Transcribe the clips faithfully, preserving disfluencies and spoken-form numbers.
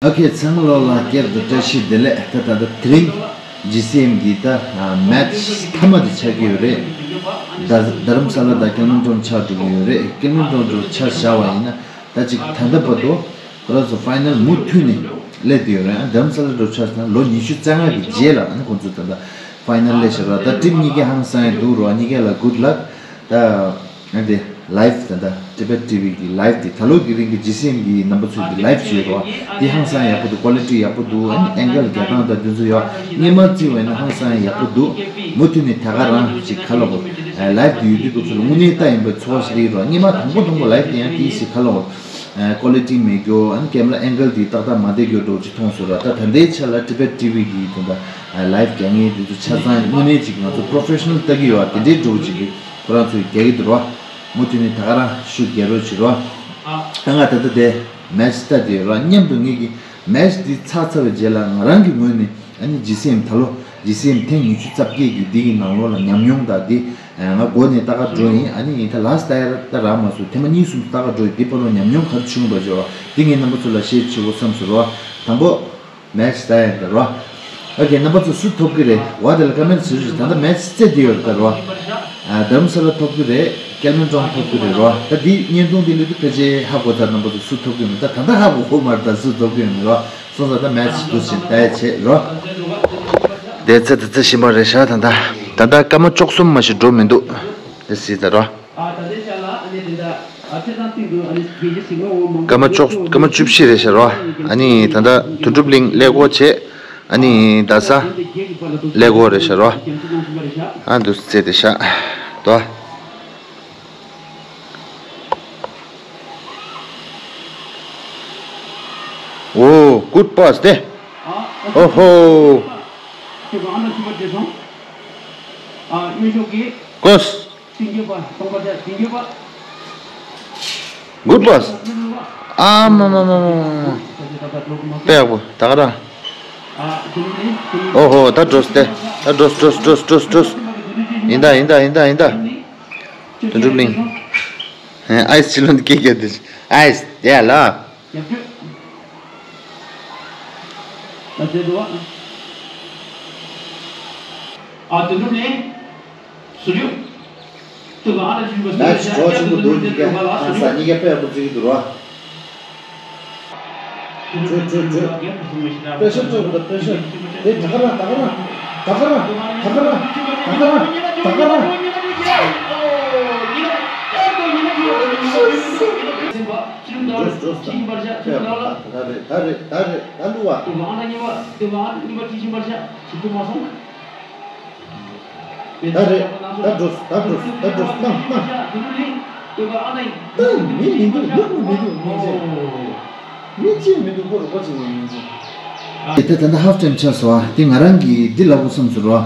ཨོ་ཁེ། ཚང་མ་ལོ་ལ་བསྐྱར་དུ་བཀྲ་ཤིས་བདེ་ལེགས། ད་ད་ད་དེ་རིང་ཇི་སི་ཨེམ་གྱི་ད་མེ་ཆི་མཐའ་མ་དེ་ཆགས་ཀྱི་ཡོད་རེད། ད་རྡ་རམ་ས་ལ་དང་ཀེལ་མན་ཀྲོན་ཆགས་འགྲོ་གི་ཡོད་རེད། ཀེལ་མན་ཀྲོན་འགྲོ་ཆ་བཞག་པ་ཡིན་ན་ད་ཅིག་ད་ལྟ་བར་དུ་ཁོ་རང་ཚོ་ཕའི་ནལ་མུ་མཐུད་ནས་སླེབས་བསྡད་ཡོད་རེད། ཨ་རྡ་རམ་ས་ལ་འགྲོ་ཆ་ན་ལོ་ཉི་ཤུ་རྩ་ལྔ་གི་རྗེས་ལ་ཨ་ནི་ཁོང་ཚོ་ད་ལྟ་ཕའི་ནལ་སླེབས་ཤག་ར། ད་ཊིམ་གཉིས་ཀ་ཧང་སང་ཡ་འདུག་ར། གཉིས་ཀ་ལ་གུཌ་ལག་ད། ཨ་དེ་ལའིབ་ད་ལྟ་ཊི་བེཊ་ཊི་ཝི་གི་ལའིབ་དེ་ད་ལོ་གི་རིང་གི་ཇི་སི་ཨེམ་གི་རྣམ་པ་ཚོ་གི་ལའིབ་བྱས་རོགས། དེ་ཧང་སང་ཡག་པོ་འདུག་ཀོ་ལི་ཊི་ཡག་པོ་འདུག་ཨ་ནི་ཨེང་གལ་རྒྱག་སྟངས་དང་དེ་ཚོ་ཡོད། སྔོན་མ་བརྩིས་པ་ཡིན་ན་ཧང་སང་ཡག་པོ་འདུག་མུ་མཐུད་ནས་ད་ག་རང་ཅིག་ག་ལ་གོ་ལའིབ་དེ་ཡོད་དུས་སྐབས་སུ་ལ་དངོས་གནས་ལྟ་ཡིན་པའི་ཚོར་བ་ཞིག་སླེབས་ཡོད་རོགས། སྔོན་མ་དང་པོ་དང་པོ་ལའིབ་དེ་ཡང་དེ་ཞིག་ག་ལ་གོ་ཀོ་ལི་ཊི་མེད་རྒྱུ། ཨ་ནི་ཀེམ་ར་ཨེང་གལ་དེ་ཏག་ཏག་མ་བསྡད་རྒྱུ་འདྲ་བོ་ཅིག་མཐོང་སོང་ར། ད་ད་ལྟའི་ཆ་ལ་ཊི་བེཊ་ཊི་ཝི་གི་དེ་འདྲ་ལའིབ་རྒྱག་མཁན་དེ་ཚོ་ཆ་ཚང་དངོས་གནས་ཅིག་ང་ཚོ་པོ་རོ་ཕེ་ཤ་ནལ་ལྟ་གི་ཡོད་པ་དེ་འདྲའི་འདྲ་བོ་ཅིག་གི་ཁོ་རང་ཚོས་རྒྱག་གི་འདུག་རོ། མུ་མཐུད་ནས་ད་ག་རང་ཤུགས་རྒྱག་རོགས་བྱེད་རོགས། ཨ་ང་ད་ལྟ་དེ་མེ་ཆི་ལྟ་དེ་ཡོད་རོགས། མཉམ་དུ་ངེད་ཀྱི་མེ་ཆི་དེ་ཚར་ཚར་བའི་རྗེས་ལ་ང་རང་གི་ངོས་ནས་ཨ་ནི་ཇི་སི་ཨེམ་ད་ལོ་ཇི་སི་ཨེམ་ཐེངས་ཉི་ཤུ་རྩ་བརྒྱད་ཀྱི་འདི་གི་ནང་ལོགས་ལ་ཉམས་མྱོང་དང་འདི་ང་འགོ་ནས་ལྟ་ག་འགྲོ་ཡིན། ཨ་ནི་ཡིན་ད་ལ་སི་ལྟ་ཡ་ད་རག་མ་སོང་། ཐེངས་མ་གཉིས་གསུམ་ལྟ་ག་འགྲོ་ཡིན། འདི་བར་ལ་ཉམས་མྱོང་ག་རེ་བྱུང་བ་བརྗོད་པ་འདི་ངས་རྣམ་པ་ཚོ་ལ་ཤེར་བྱེད་དགོས་བསམ་སོང་རོགས། དང་པོ། མེ་ཆི་ལྟ་ཡ་ཡིན་ད་རོ། ཨོ་ཁེ། རྣམ་པ་ཚོ་སུ་ཐོབ་ཀྱི་རེད་བ། དེ་ལ་ཀ་མེན་ཊི་བཟོ་ཞིག་ད་ལྟ་མེ་ཆི་རྩེ་དེ་ཡོད་ད་རོ། ཨ་རྡ་རམ་ས་ལ་ཐོབ་ཀྱི་རེད། ཀེལ་མན་ཀྲོན་ཐོབ་ཀྱི་རེད་རོ། ད་འདི་བརྙན་ཐུང་འདི་ལས་དུ་ཕལ་ཆེར་ཧ་གོ་ད། རྣམ་པ་ཚོ་སུ་ཐོབ་ཀྱི་མེད་ད། ད་ལྟ་ཧ་གོ་གོ་མ་རེད། ད་སུ་ཐོབ་ཀྱི་མེད་རོ། སོང་ཙང་ད་མེ་ཆི་འདུག་ཟེར་ལྟ་ཡ་བྱེད་རོ། དེ་ཚེ་དེ་ཚེ་བཞིན་པ་རེད་ཤག་ད་ད་ད་ད་སྐར་མ་བཅུ་གསུམ་མ་ཞིག་འགྲོ་མི་འདུག་དེ་སྲིད་ད་རོ། སྐར་མ་བཅུ་སྐར་མ་བཅུ་བཞི་རེད་ཤག་རོ། ཨ་ནི་ད་ལྟ་དོན་གྲུབ་གླིང་ཀླད་ཀོར་བྱས། ཨ་ནི་རྡ་ས་ཀླད་ཀོར་རེད་ཤག་རོ། ཨ་འདུག་རྩེ་དེ་ཤག་དོ། ཨོ་གུཌ་པཱས་དེ། ཨོ་ཧོ། ཀོས། གུཌ་པཱས། ཨ་མ་མ་མ་མ་མ། དཔེ་ཡག་པོ་ད་ག་རང་། ཨོ་ཧོ། ད་འགྲོས་ཏེ། ད་འགྲོས་འགྲོས་འགྲོས་འགྲོས། ཡིན་ད་ཡིན་ད་ཡིན་ད་ཡིན་ད། དོན་གྲུབ་གླིང་། ཨའི་སི་ཕྱི་ལོགས་ནས་སྐད་རྒྱག་དེ། ཨའི་སི་དེ་ལ། ཨ་དོན་གྲུབ་གླིང་། ཟུར་ཡོད། ལ་ཅི་གྲོགས་ཆེན་པོ་འདུག་གཉིས་ཀ་ཨ་ས་གཉིས་ཀ་དཔེ་ཡག་པོ་བརྩི་གི་འདུག་རོ། བྲོས་བྲོས་བྲོས། པེ་ཤར་སྤྲོད་དགོས་ད། པེ་ཤར། དེ་ད་ག་རང་ད་ག་རང་། འགྲོས་འགྲོས་ད། དཔེ་ཡག་པོ་ད། ད་རེད་ད་རེད་ད་རེད་ད་བླུགས་པ། ད་རེད་ད་རེད་ད་འགྲོས་ད་འགྲོས་ད་འགྲོས་གནང་གནང་། ད་མི་མི་འདུག་ཡག་པོ་མི་འདུག་མི་ཚེ། མི་གཅིག་མི་འདུག་ཁོ་རུ་ཁོ་གཅིག་ཡིན་མི་ཚེ། དེ་ད་ལྟ་ཧབ་ཊེམ་ཆགས་སོང་བ། དེ་ང་རང་གིས་འདི་ལབ་དགོས་བསམ་སོང་རོ།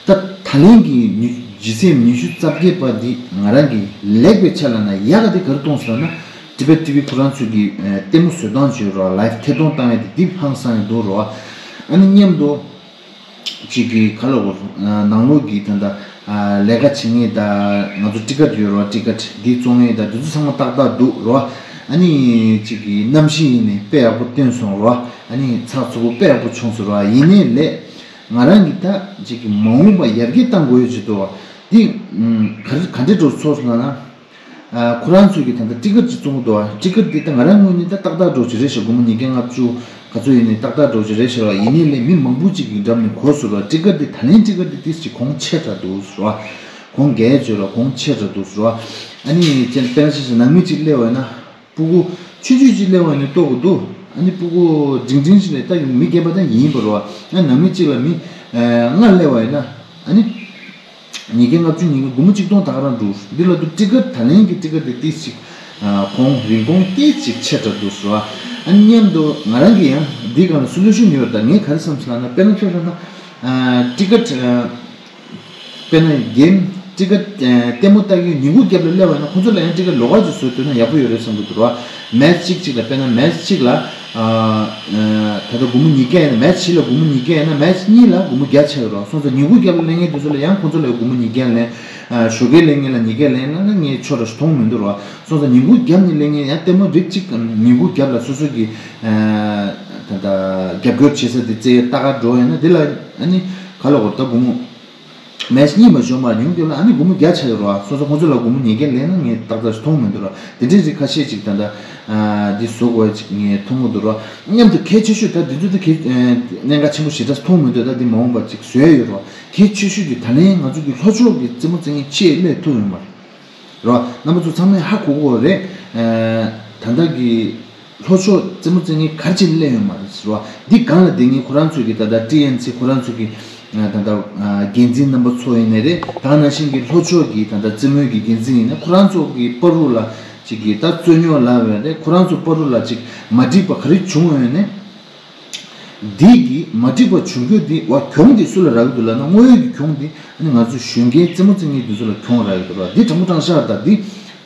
ད་ད་ལན་གྱི་ཉི་ཇི་སི་ཨེམ་ཉི་ཤུ་རྩ་བརྒྱད་པ་འདི་ང་རང་གིས་ལེགས་པའི་ཆ་ལ་ན་ཡག་ག་དེ་ག་རེ་གཏོང་སོང་ན། ཊི་བེཊ་ཊི་ཝི་ཁོ་རང་ཚོས་ཀྱི་ལྟད་མོ་བཟོ་སྟངས་བྱོས་རོ། ལའིབ་ཐད་གཏོང་བཏང་ཡ་དེ་འདི་ཧང་སང་ཡ་འདུག་རོ། ཨ་ནི་མཉམ་དུ། གཅིག་གིས་ག་ལ་གོ་ནང་ལོགས་ཀྱི་ད་ལྟ་ལས་ཀ་བྱེད་མཁན་དང་ང་ཚོ་ཊི་ཀཊ་ཡོད་རོགས། ཊི་ཀཊ་འདི་བཙོང་མཁན་དང་འདི་ཚོ་ཚང་མ་ཏག་ཏག་འདུག་རོགས། ཨ་ནི་གཅིག་གིས་གནམ་གཤིས་ཡིན་ནའི་དཔེ་ཡག་པོ་བཏོན་སོང་རོགས། ཨ་ནི་ཚགས་ཚུད་པོ་དཔེ་ཡག་པོ་བྱུང་སོང་རོགས། ཡིན་ནའི་ལས་ང་རང་གིས་ད་གཅིག་གིས་མ་འོངས་པ་ཡར་རྒྱས་གཏང་དགོས་ཡོད་ཅེས་འདུག་འདི་ག་རེ་ག་འདྲའི་འགྲོ་ཚོར་སོང་ན། ཁོ་རང་ཚོས་ཀྱི་ད་ལྟ་ཊི་ཀཊ་ཅིག་བཙོང་གི་འདུག་ཊི་ཀཊ་འདི་ད་ང་རང་ངོས་ནས་ད་ཏག་ཏག་འགྲོ་ཅིག་རེད་ཤག་སྒོར་མོ་ཉིས་བརྒྱ་ལྔ་བཅུ་ག་ཚོད་ཡིན་ནའི་ཏག་ཏག་འགྲོ་ཅིག་རེད་ཤག་ར། ཡིན་ནའི་ལས་མི་མང་པོ་ཅིག་གི་འགྲམ་ནས་གོ་སོང་ར། ཊི་ཀཊ་འདི་ད་ལན་ཊི་ཀཊ་འདི་ཏིས་ཅིག་གོང་ཆེ་དྲགས་འདུག་ཟེར་བ། གོང་རྒྱལ་བྱོས་ར། གོང་ཆེ་དྲགས་འདུག་ཟེར་བ། ཨ་ནི་ཅན་དཔེར་ན་ཆ་བཞག་ན་ནང་མི་གཅིག་སླེབས་པ་ཡིན་ན། སྤུ་གུ་ཆུང་ཆུང་ཅིག་སླེབས་པ་ཡིན་ན་ལྟོ་གོ་འདུག་ཨ་ནི་སྤུ་གུ་འབྲིང་འབྲིང་ཅིག་ལ་ད་མི་རྒན་པ་ད་ཡིན་པ་ར། ཨ་ནང་མི་གཅིག་ལ་མི་ལྔ་སླེབས་པ་ཡིན་ན་ཨ་ནི། ཉིས་བརྒྱ་ལྔ་བཅུ་ཉིས་བརྒྱ་སྒོར་མོ་གཅིག་སྟོང་ད་ག་རང་འགྲོ། འདི་ལ་དུ་ཊི་ཀཊ་ད་ལན་གྱི་ཊི་ཀཊ་དེ་ཏིས་ཅིག་གོང་རིན་གོང་ཏིས་ཅིག་ཆེ་དྲགས་འདུག་ཟེར་བ། ཨ་ནི་མཉམ་དུ་ང་རང་གི་ཡང་འདི་ག་ལ་སོ་ལུ་ཤན་ཡོད། ད་ངས་ག་རེ་བསམ་སོང་ལབ་ན། དཔེར་ན་ཆ་བཞག་ན་ཊི་ཀཊ་དཔེར་ན་གེམ་ཊི་ཀཊ་ལྟད་མོ་ལྟ་གི་ཉིན་གུང་རྒྱབ་ལ་སླེབས་པ་ཡིན་ན་ཁོ་ཚོ་ལ་ཡང་ཊི་ཀཊ་ལོགས་ཀ་ཅིག་བཟོས་ཐུབ་ན་ཡག་པོ་ཡོད་རེད་བསམ་གི་འདུག་ར། མེཆ་གཅིག་གཅིག་ལ་དཔེར་ན་མེཆ་གཅིག་ལ། ད་ལྟ་སྒོར་མོ་ཉིས་བརྒྱ་ཡིན་ན་མེཆ་གཅིག་ལ་སྒོར་མོ་ཉིས་བརྒྱ་ཡིན་ན་མེཆ་གཉིས་ལ་སྒོར་མོ་བརྒྱ་ཆགས་ཡོད་རེད། སོང་ཙང་ཉིན་གུང་རྒྱབ་ལ་སླེབས་མཁན་དེ་ཚོ་ལ་ཡང་ཁོང་ཚོ་ལ་སྒོར་མོ་ཉིས་བརྒྱ་ལེན། ཞོགས་ཀས་སླེབས་མཁན་ལ་ཉིས་བརྒྱ་ལེན་ན་ངས་ཆོ་འདྲ་ཞིག་མཐོང་མི་འདུག་རེད་བ། སོང་ཙང་ཉིན་གུང་རྒྱབ་ནས་སླེབས་མཁན་ཡང་ལྟད་མོ་རིགས་གཅིག་ཉིན་གུང་རྒྱབ་ལ་སོ་སོ་གི་ ད་ལྟ་རྒྱབ་སྐྱོར་བྱེད་ས་དེ་རྩེ་ལྟ་ག་འགྲོ་ཡོད་ན་དེ་ལ་ཨ་ནི་ག་ལ་གོ་ད་སྒོར་མོ་མེཆ་གཉིས་མ་ཤོར་མ་ཉུང་དེ་ལ་ཨ་ནི་སྒོར་མོ་བརྒྱ་ཆགས་ཡོད་རེད་བ། སོ་སོ་ཁོང་ཚོ་ལ་སྒོར་མོ་ཉིས་བརྒྱ་ལེན་ན་ངས་ཏག་ཏག་ཞིག་མཐོང་མི་འདུག་ར། དེ་འདྲའི་རིགས་ཁ་ཤས་ཅིག་ད་ལྟ་འདི་བཟོ་དགོས་ཅིག་ངས་མཐོང་གི་འདུག་ར། མཉམ་དུ་གལ་ཆེ་ཤོས་ད་འདི་ཚོ་ད་གལ་གནད་འགག་ཆེན་པོ་ཞེ་དྲག་མཐོང་མི་འདུག་ད་འདི་མ་འོངས་པ་ཅིག་བཟོས་ཡོད་ར། གལ་ཆེ་ཤོས་དེ་ད་ལན་ང་ཚོ་གི་ལྷོ་ཕྱོགས་ཀྱི་རྩེད་མོ་རྩེ་མཁན་ཅིག་སླེབས་ཐུབ་ཡོད་མ་རེད། རོ། རྣམ་པ་ཚོ་ཚང་མས་ཧ་གོ་གོ་རེད། ད་ལྟ་གི་ལྷོ་ཕྱོགས་རྩེད་མོ་རྩེ་མཁན་ག་རེ་བྱས་ནས་སླེབས་ཡོད་མ་རེད་ཟེར་བ། འདི་སྒང་ལ་བསྡད་མཁན་ཁོ་རང་ཚོ་གི་ད་ལྟ་ཊི་ཨེན་སི་ཁོ་རང་ཚོ་གི་ད་ལྟ་འགན་འཛིན་རྣམ་པ་ཚོ་ཡིན་ནའི་རེད། ད་ག་ནང་བཞིན་གྱི་ལྷོ་ཕྱོགས་ཀྱི་ད་ལྟ་རྩེད་མོའི་གི་འགན་འཛིན་ཡིན་ན་ཁོ་རང་ཚོ་གི་བར་དུ་ལ་ཅིག་གི་ད་རྩོད་རྙོག་ལབ་ཡོད་རེད། ཁོ་རང་ཚོ་བར་དུ་ལ་ཅིག་མ་འགྲིག་པ་ག་རེ་བྱུང་ཡོད་ནས། འདི་གི་མ་འགྲིག་པ་བྱུང་རྒྱུ་འདི་བ་གྱོང་འདི་སུ་ལ་རག་གི་འདུག་ལབ་ན། དངོས་ཡོད་ཀྱི་གྱོང་འདི་ཨ་ནི་ང་ཚོ་གཞོན་སྐྱེས་རྩེད་མོ་རྩེ་མཁན་འདི་ཚོ་ལ་གྱོང་རག་གི་འདུག་ར། འདི་དྲང་པོ་དྲང་བཞག་ད་འདི་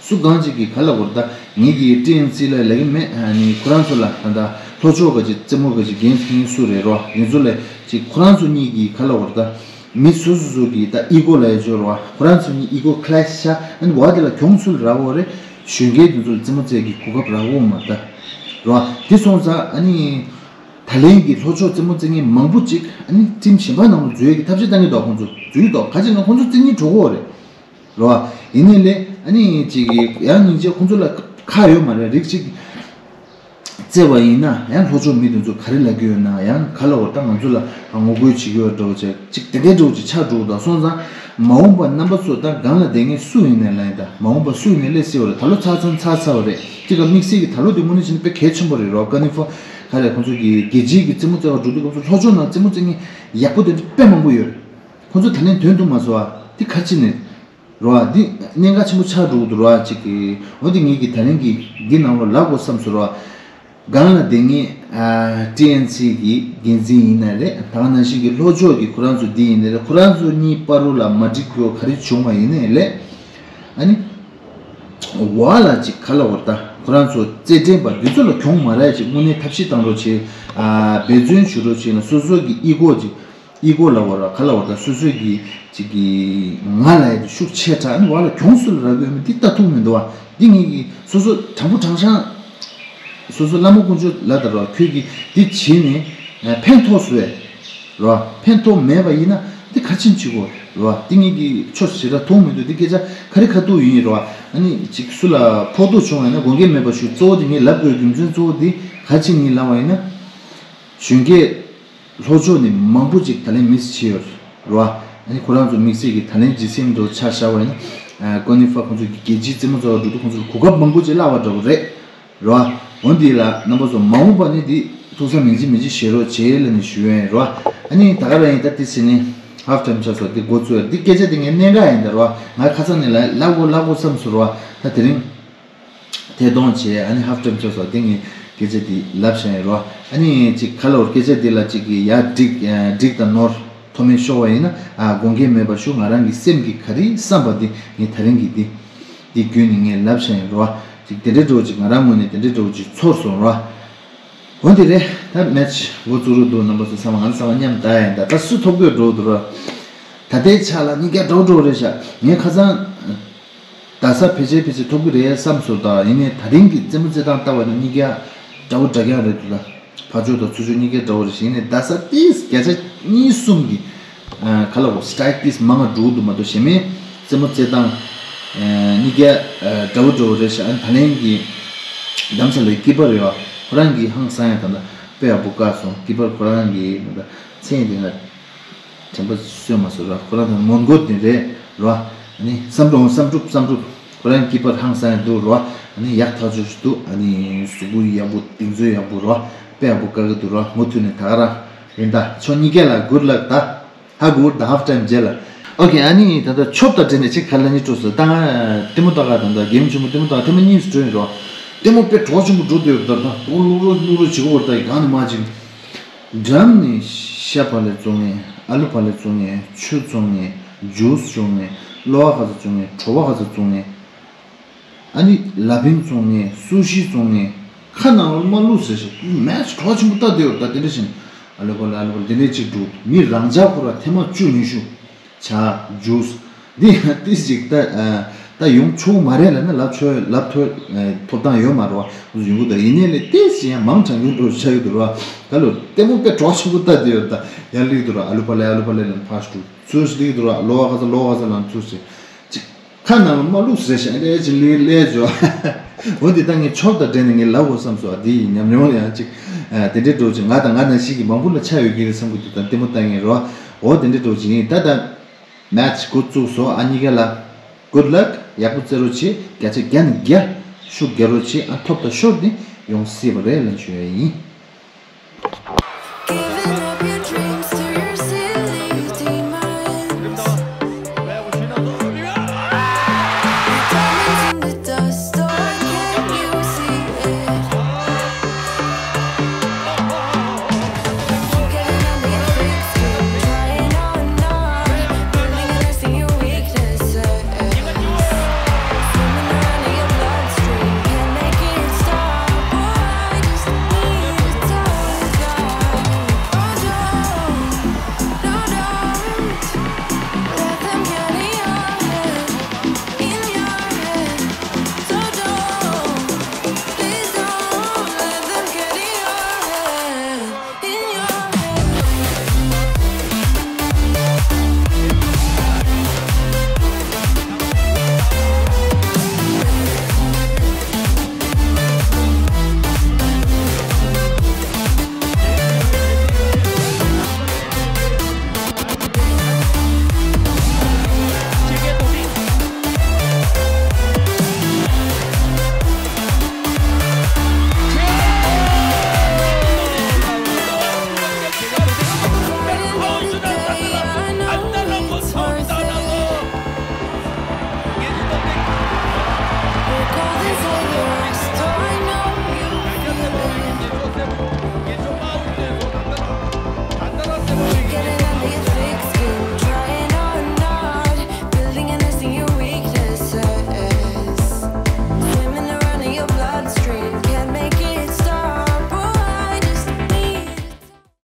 སུ་གང་ཅིག་གིས་ག་ལ་བོར་ད་ངེད་ཀྱི་ཊི་ཨེན་སི་ལ་ལབ་ཀྱི་མེད། ཨ་ནི་ཁོ་རང་ཚོ་ལ་ད་ལྟ་ལྷོ་ཕྱོགས་ག་ཅིག་རྩེད་མོ་ག་ཅིག་འགན་འཁྱེར་མཁན་སུ་རེད་རོ། འདི་ཚོ་ལ་ཅིག་ཁོ་རང་ཚོ་གཉིས་ཀྱིས་ག་ལ་བོར་ད་མི་སོ་སོ་སོ་གིས་ད་ཨི་གོ་ལ་ཡ་འབྱོར་རོ། ཁོ་རང་ཚོ་གཉིས་ཨི་གོ་ཁི་ལེཤ་ཤ་ཨ་ནི་བ་དེ་ལ་གྱོང་སུ་ལ་རག་གོ་རེད། གཞོན་སྐྱེས་འདི་ཚོ་ལ་རྩེད་མོ་རྩེ་གི་གོ་སྐབས་རག་གོ་མ་ད་རོ། འདི་སོང་ཙང་ཨ་ནི། ད་ལན་གྱི་ལྷོ་ཕྱོགས་རྩེད་མོ་རྩེ་མཁན་མང་པོ་ཅིག་ཨ་ནི་ཊིམ་གཞན་པ་ནང་ལ་འཛུལ་ཡས་ཀྱི་ཐབས་ཤེས་བཏང་གི་འདུག་ཁོང་ཚོ་འཛུལ་འདུག་ག་ཅི་ན་ཁོང་ཚོ་རྩེ་སྙིང་བྲོ་གི་ཡོད་རེད། རེད་བ། ཡིན་ནའི་ལས་ཨ་ནི་ཅིག་གི་ཡང་སྙིང་རྗེ། ཁོང་ཚོ་ལ་ཁག་ཡོད་མ་རེད། རིགས་གཅིག་རྩེ་བ་ཡིན་ན་ཡང་ལྷོ་ཕྱོགས་མི་དེ་ཚོ་ག་རེ་ལབ་ཀྱི་ཡོད་ན། ཡང་ག་ལ་འོ་ད་ང་ཚོ་ལ་ངོ་རྒོལ་བྱེད་ཀྱི་ཡོད་འདྲ་བོ་ཅིག་ཅིག་དེ་འདྲའི་འདྲ་བོ་ཅིག་ཆགས་འགྲོ་གི་འདུག་སོང་ཙང་མ་འོངས་པ་རྣམ་པ་ཚོ་ད་སྒང་ལ་བསྡད་མཁན་སུ་ཡིན་ནའི་ལབ་ཡིན། ད་མ་འོངས་པ་སུ་ཡིན་ནའི་སླེབས་སྲིད་པ་རེད། ད་ལོ་ཚར་ཚར་ཚར་ཚར་བ་རེད། ཅིག་ལ་དམིགས་བསལ་གྱི་ད་ལོ་དེ་དངོས་གནས་བྱས་ན་དཔེ་གལ་ཆེན་པོ་རེད་རོ། ཀ་ནི་ཧྥོ་ག་རེ་ཁོང་ཚོ་གི་རྒྱལ་སྤྱིའི་གི་རྩེད་མོ་རྩེ་བ་འགྲོ་དུས་སྐབས་སུ་ལྷོ་ཕྱོགས་ནང་རྩེད་མོ་རྩེ་མཁན་ཡག་པོ་དེ་འདྲ་དཔེ་མང་པོ་ཡོད་རེད། ཁོང་ཚོ་ད་ལན་དོན་དུ་མ་སོང་བ་དེ་ག་རེ་བྱས་ནས་རོ། འདི་གནད་འགག་ཆེན་པོ་ཆགས་འགྲོ་གི་འདུག་རོ། ཅིག་གི་འོ་དེ་ངེད་ཀྱི་ད་ལན་གྱི་འདི་ནང་ལོ་ལབ་དགོས་བསམ་སོང་རོ། སྒང་ལ་བསྡད་མཁན་ཨ་ཊི་ཨེན་སི་གི་འགན་འཛིན་ཡིན་ནའི་རེད། ད་ག་ནང་བཞིན་གྱི་ལྷོ་ཕྱོགས་ཀྱི་ཁོ་རང་ཚོ་འདི་ཡིན་ནའི་རེད། ཁོ་རང་ཚོ་གཉིས་བར་དུ་ལ་མ་འགྲིག་རྒྱུ་ག་རེ་བྱུང་བ་ཡིན་ནའི་ལས་ཨ་ནི་འོག་ལ་ཅིག་ག་ལ་བར་ད་ཁོ་རང་ཚོ་རྩེད་འགྲན་པ་འདི་ཚོ་ལ་གྱོང་མ་རག་ཅིག་དངོས་གནས་ཐབས་ཤེས་བཏང་རོགས་བྱེད། ཨ་འབད་བརྩོན་ཞུ་རོགས་བྱེད་ན་སོ་སོ་གི་ཨི་གོ་ཅིག་ཨི་གོ་ལ་བར་ག་ལ་བར་ད་སོ་སོ་གི་ཅིག་གི་ང་ལ་ཡ་ཤུགས་ཆེ་དྲགས་ཨ་ནི་བ་ལ་གྱོང་སུ་ལ་རག་གི་ཡོད་མེད་འདི་ལྟ་ཐུབ་མི་འདུག་བ། འདི་ངེད་ཀྱི་སོ་སོ་དྲང་པོ་དྲང་བཞག་སོ་སོ་བླ་མ་དཀོན་མཆོག་ལ་ད་རོགས་ཁྱོད་ཀྱིས་འདི་བྱས་ནས་ཕན་ཐོགས་སུ་བས་རོ། ཕན་ཐོགས་མེད་པ་ཡིན་ན་འདི་ག་ཅིན་བྱེད་དགོས་རོ། འདི་ངེད་ཀྱི་ཆོས་ཞེ་དྲག་མཐོང་མི་འདུག་འདི་སྐད་ཆ་ག་རེ་ཁ་ཐུག་ཡིན་རོ། ཨ་ནི་ཅིག་སུ་ལ་ཕོག་ཐུག་བྱུང་བ་ཡིན་ན་དགོངས་འགལ་མེད་པ་ཞུ། གཙོ་བོ་དེ་ངས་ལབ་དགོས་རྒྱུ་མཚན་གཙོ་བོ་འདི་ག་ཅིན་ཡིན་ལབ་པ་ཡིན་ན། གཞོན་སྐྱེས་ལྷོ་ཕྱོགས་ནས་མང་པོ་ཅིག་ད་ལན་མིས་བྱས་ཡོད་རེད་བ། ཨ་ནི་ཁོ་རང་ཚོ་དམིགས་བསལ་གྱི་ད་ལན་ཇི་སེམས་འགྲོ་ཆ་བཞག་པ་ཡིན་ན། ཀོ་ནི་ཧྥ་ཁོང་ཚོ་གི་རྒྱལ་སྤྱིའི་རྩེད་མོ་རྩེ་བ་འགྲོ་དུས་ཁོང་ཚོར་གོ་སྐབས་མང་པོ་ཅིག་བརླག་པ་འདྲ་བོ་རེད་རོ། འོན་ཏེ་ལ་རྣམ་པ་ཚོ་མ་འོངས་པ་ནི་འདི་ཐུགས་བསམ་མི་འཇིགས་མི་འཇིགས་བཞེས་རོགས་བྱེད་ལབ་ནས་ཞུ་ཡ་ཡིན་རོ། ཨ་ནི་ད་ག་རང་ཡིན་ད་ཏི་སི་ནི་ཧབ་ཊའིམ་ཆགས་སོང་འདི་འགོ་ཚུགས་ཡ་འདི་སྐད་ཆ་འདི་ངའི་གནད་འགག་ཡིན་ད་རོ། ང་ཁ་སང་ནས་ལབ་ལབ་དགོས་ལབ་དགོས་བསམ་སོང་རོ། ད་དེ་རིང་། ཐད་གཏོང་བྱས་ཨ་ནི་ཧབ་ཊའིམ་ཆགས་སོང་དེ་ངས་སྐད་ཆ་འདི་ལབ་བཞག་ཡིན་རོ། ཨ་ནི་ཅིག་ཁ་ལོར་སྐད་ཆ་འདི་ལ་ཅིག་གི་ཡ་འགྲིག་འགྲིག་དང་ནོར་མཐོ་དམན་ཤོར་བ་ཡིན་ན་ཨ་དགོངས་འགལ་མེད་པ་ཞུ། ང་རང་གི་སེམས་ཀྱི་ག་རེ་བསམ་པ་འདི་ངས་ད་རིང་གི་འདི་འདི་བརྒྱུད་ནས་ངས་ལབ་བཞག་ཡིན་རོ། ཅིག་དེ་འདྲའི་འགྲོ་ཅིག་ང་རང་ངོས་ནས་དེ་འདྲའི་འགྲོ་ཅིག་ཚོར་སོང་རོ། འོ་དེ་རེད། ད་མེཆ་འགོ་བཙུགས་རོགས་འདུག་རྣམ་པ་ཚོ་ཚང་མ་ང་ཚང་མ་མཉམ་ད་ཡིན་ད་ད་སུ་ཐོབ་དགོས་འགྲོ་འདུག་རོ། ད་ལྟའི་ཆ་ལ་གཉིས་ཀ་འགྲོ་འགྲོ་རེད་ཤག་ངས་ཁ་སང་། རྡ་ས་ཕལ་ཆེར་ཕལ་ཆེར་ཐོབ་ཀྱི་རེད་བསམ་སོང་། ད་ཡིན་ནའི་ད་རིང་གི་རྩེད་མོ་རྩེ་སྟངས་ལྟ་བ་ནི་གཉིས་ཀ་འདྲ་བོ་འདྲ་རྐྱང་རེད་འདུག་ད་ཕར་ཕྱོགས་དང་ཚུར་ཕྱོགས་གཉིས་ཀ་འདྲ་བོ་རེད་ཤག་ཡིན་ནའི་རྡ་ས་ཏིས་བརྒྱ་ཆ་གཉིས་གསུམ་གྱི་ག་ལ་གོ་སི་ཊེག་ཊིག་སི་མང་བ་འགྲོ་གི་འདུག་མ་གཏོགས་གཞན་མའི་རྩེད་མོ་རྩེ་སྟངས་གཉིས་ཀ་འདྲ་བོ་འདྲ་བོ་རེད་ཤག་ཨ་ནི་ད་ལན་གྱི་རྡ་རམ་ས་ལའི་ཀི་པར་རེད་བ། ཁོ་རང་གིས་ཧང་སང་ཡ་ད་ལྟ་དཔེ་ཡག་པོ་བཀག་སོང་། ཀི་པར་ཁོ་རང་གིས་ད་ལྟ་མཚན་དེ་ང་དྲན་པ་གསོས་མ་སོང་ར། ཁོ་རང་ད་མོན་གྷོ་དེ་རེད་ར། ཨ་ནི་བསམ་གྲུབ་བསམ་གྲུབ་བསམ་གྲུབ་ཁོ་རང་ཀི་པར་ཧང་སང་ཡ་འདུག་ར། ཨ་ནི་ཡག་ཐག་ཆོད་ཞིག་འདུག་ཨ་ནི་གཟུགས་པོ་ཡག་པོ་གདེང་ཚོད་ཡག་པོ་ར། དཔེ་ཡག་པོ་བཀག་གི་འདུག་ར། མུ་མཐུད་ནས་ད་ག་རང་རེད། ད་ཁྱོད་གཉིས་ཀ་ལ་གུཌ་ལག་ད། ཧ་གོ་ད་ཧབ་ཊའིམ་རྗེས་ལ། ཨོ་ཁེ། ཨ་ནི་ད་ལྟ་ཆོབ་དང་འབྲེལ་ནས་ཅིག་ག་ལ་ནི་སྤྲོ་སོང་། ད་ང་ལྟད་མོ་ལྟ་ག་ད་ལྟ་གེམ་ཆེན་མོ་ལྟད་མོ་ལྟ་ག་ཐེངས་མ་གཉིས་སུ་འགྲོ་ཡིན་རོ། ལྟད་མོ་དཔེ་གྲོགས་ཆེན་པོ་འགྲོ་འདོད་ཡོད་ད། ད་ལོག་ལོག་ལོག་ལོག་བྱེད་གོ་ད་གང་ནས་མ་ཅིག་འགྲམ་ནས་ཤ་བག་ལེབ་བཙོང་ངེ། ཨ་ལུ་བག་ལེབ་བཙོང་ངེ། ཆུ་བཙོང་ངེ། ཇུས་བཙོང་ངེ། གློ་བ་ག་ཚོད་བཙོང་ངེ། གྲོ་བ་ག་ཚོད་བཙོང་ངེ། ཨ་ནི་ལ་ཕིང་བཙོང་ངེ། སུ་ཤི་བཙོང་ངེ། ཁ་ནང་ལ་མ་བླུགས་ཟེར་ཞིག་མེཆ་གྲོགས་ཆེན་པོ་ལྟ་བསྡད་ཡོད་ད། དེ་འདྲ་བཞིན་ཨ་ལེ་གོ་ལེ་ཨ་ལེ་གོ་ལེ་དེ་འདྲ་ཅིག་འདུག་མི་རང་འཇགས་ཁོ་ར་ཐེངས་མ་བཅུ་ཉི་ཤུ་ཇ་ཇུས་འདི་ཏིས་ཅིག་ལྟ། ད་ཡོང་ཆོག་མ་རེད་ལབ་ན་ལབ་ཆོག་ལབ་ཐོ་ཐོབ་ཐང་ཡོད་མ་རེད་བ། ཡོང་གི་འདུག་ཡིན་ནའི་ལས་ཏོག་ཙམ་ཡང་མང་དྲགས་ཡོང་འགྲོ་ཆགས་ཡོད་འདུག་ར། ད་ལོ་ལྟད་མོ་དཔེ་གྲོགས་ཆེན་པོ་ལྟ་དེ་ཡོད། ད་ཡར་སླེབས་འདུག་ར། ཨ་ལུ་པ་ལེ་ཨ་ལུ་པ་ལེ་ལབ་ཕར་ཞུ་ཚུར་སླེབས་འདུག་ར། ལོ་བ་ག་ས་ལོ་བ་ག་ས་ལབ་ཚུར་ཞིག་ཅིག་ཁ་ནང་ལ་མ་བླུགས་ཟེར་ཞིག་ཨ་ལས་ཅིག་ལས་ལས་ཇོ། འོ་འདི་ད་ངས་ཆོབ་དང་འབྲེལ་ནས་ངས་ལབ་འོ་བསམ་སོང་། ཨ་འདི་ཡི་ཉམས་མྱོང་ཡང་ཅིག་དེ་འདྲའི་འགྲོ་ཅིག་ང་དང་ང་ནང་བཞིན་གྱི་མང་པོ་ལ་ཆ་ཡོད་ཀྱི་རེད་བསམ་གྱི་འདུག་ད་ལྟད་མོ་ལྟ་ངེས་རོ། འོ་དེ་འདྲའི་འགྲོ་ཅིག་ཡིན། ད་ད་མེ་ཆི་འགོ་བཙུགས་སོ། ཨ་གཉིས་ཀ་ལ་Good luck། ཡག་པོ་རྩེ་རོགས་བྱེད། བརྒྱ་ཆ་བརྒྱ་ནས་བརྒྱ་ཤུགས་རྒྱག་རོགས་བྱེད། ཨ་ཐོབ་དང་ཤོར་ནི་ཡོང་སྲིད་པ་རེད་ལབ་ཞུ་ཡ་ཡིན།